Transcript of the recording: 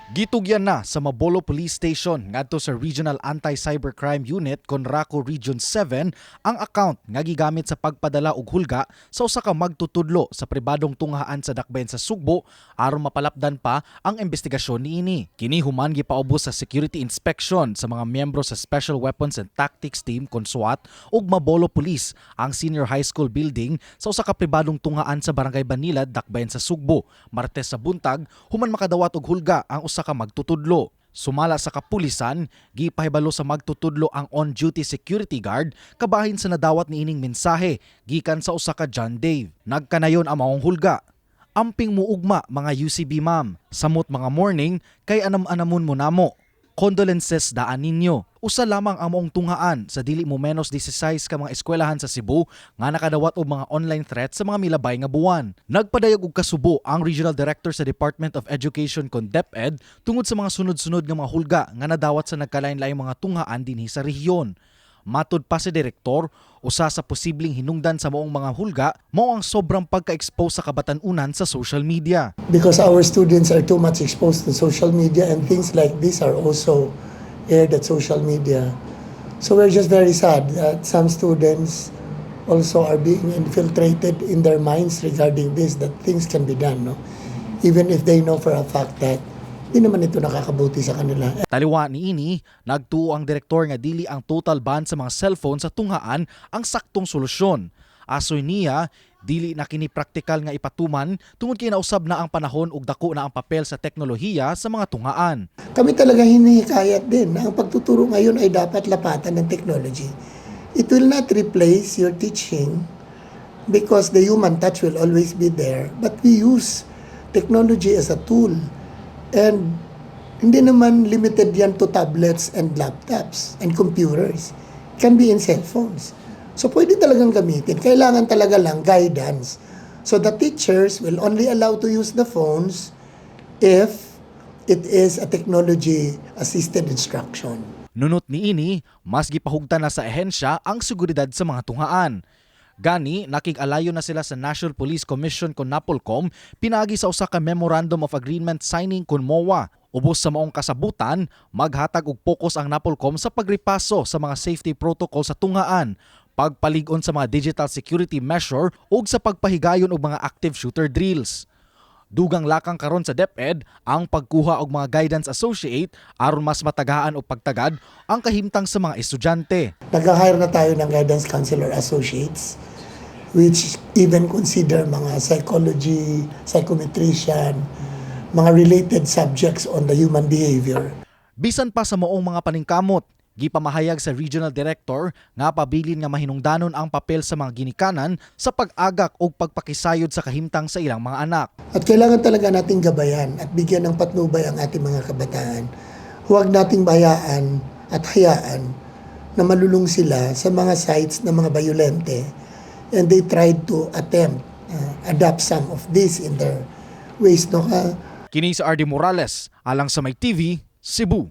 Gitugyan na sa Mabolo Police Station ngadto sa Regional Anti-Cybercrime Unit kon RACU Region 7 ang account nga gigamit sa pagpadala og hulga sa usa ka magtutudlo sa pribadong tunghaan sa Dakbayan sa Sugbo aron mapalapdan pa ang investigasyon niini. Kini human gipaubos sa security inspection sa mga miyembro sa Special Weapons and Tactics Team kon SWAT ug Mabolo Police ang senior high school building sa usa ka pribadong tunghaan sa Barangay Banilad, Dakbayan sa Sugbo, Martes sa buntag, human makadawat og hulga ang usa ka magtutudlo. Sumala sa kapulisan, gipahibalo sa magtutudlo ang on-duty security guard kabahin sa nadawat niining mensahe gikan sa usa ka John Dave. Nagkanayon ang maong hulga. "Amping muugma mga UCB, ma'am. Samot mga morning kay anam-anamon mo namo. Condolences daan ninyo." Usa lamang ang maong tunghaan sa dili mo menos 16 ka mga eskwelahan sa Cebu nga nakadawat og mga online threat sa mga milabay nga buwan. Nagpadayag og kasubo ang Regional Director sa Department of Education kon DepEd tungod sa mga sunod-sunod nga mga hulga nga nadawat sa nagkalain-laing mga tunghaan dinhi sa rehiyon. Matud pa sa direktor, usa sa posibleng hinungdan sa maong mga hulga mao ang sobrang pagka-expose sa kabatan-unan sa social media. Because our students are too much exposed to social media and things like this are also aired at social media. So we're just very sad that some students also are being infiltrated in their minds regarding this, that things can be done, no? Even if they know for a fact that di naman ito nakakabuti sa kanila. Taliwa niini, nagtuo ang direktor nga dili ang total ban sa mga cellphone sa tunghaan ang saktong solusyon. Asoy niya, dili na kini praktikal nga ipatuman tungod kay nausab na ang panahon ug dako na ang papel sa teknolohiya sa mga tunghaan. Kami talaga hinihikayat din na ang pagtuturo ngayon ay dapat lapatan ng technology. It will not replace your teaching because the human touch will always be there. But we use technology as a tool. And hindi naman limited yan to tablets and laptops and computers. It can be in cell phones. So pwede talagang gamitin. Kailangan talaga lang guidance. So the teachers will only allow to use the phones if it is a technology assisted instruction. Nunot niini, mas gipahugtan na sa ehensya ang seguridad sa mga tunghaan. Gani, nakig-alayo na sila sa National Police Commission kon NAPOLCOM pinaagi sa usa ka Memorandum of Agreement signing kon MOA. Ubos sa maong kasabutan, maghatag og focus ang NAPOLCOM sa pagrepaso sa mga safety protocol sa tunghaan, pagpalig-on sa mga digital security measure ug sa pagpahigayon og mga active shooter drills. Dugang lakang karon sa DepEd ang pagkuha og mga guidance associate aron mas matagaan og pagtagad ang kahimtang sa mga estudyante. Nag-hire na tayo ng guidance counselor associates, which even consider mga psychology, psychometrician, mga related subjects on the human behavior. Bisan pa sa maong mga paningkamot, gipamahayag sa regional director nga pabilin nga mahinungdanon ang papel sa mga ginikanan sa pag-agak og pagpakisayod sa kahimtang sa ilang mga anak. At kailangan talaga nating gabayan at bigyan ng patnubay ang ating mga kabataan. Huwag nating bayaan at hayaan na malulong sila sa mga sites ng mga bayolente and they tried to attempt, adapt some of this in their ways. No? Kini si RD Morales, alang sa May TV, Cebu.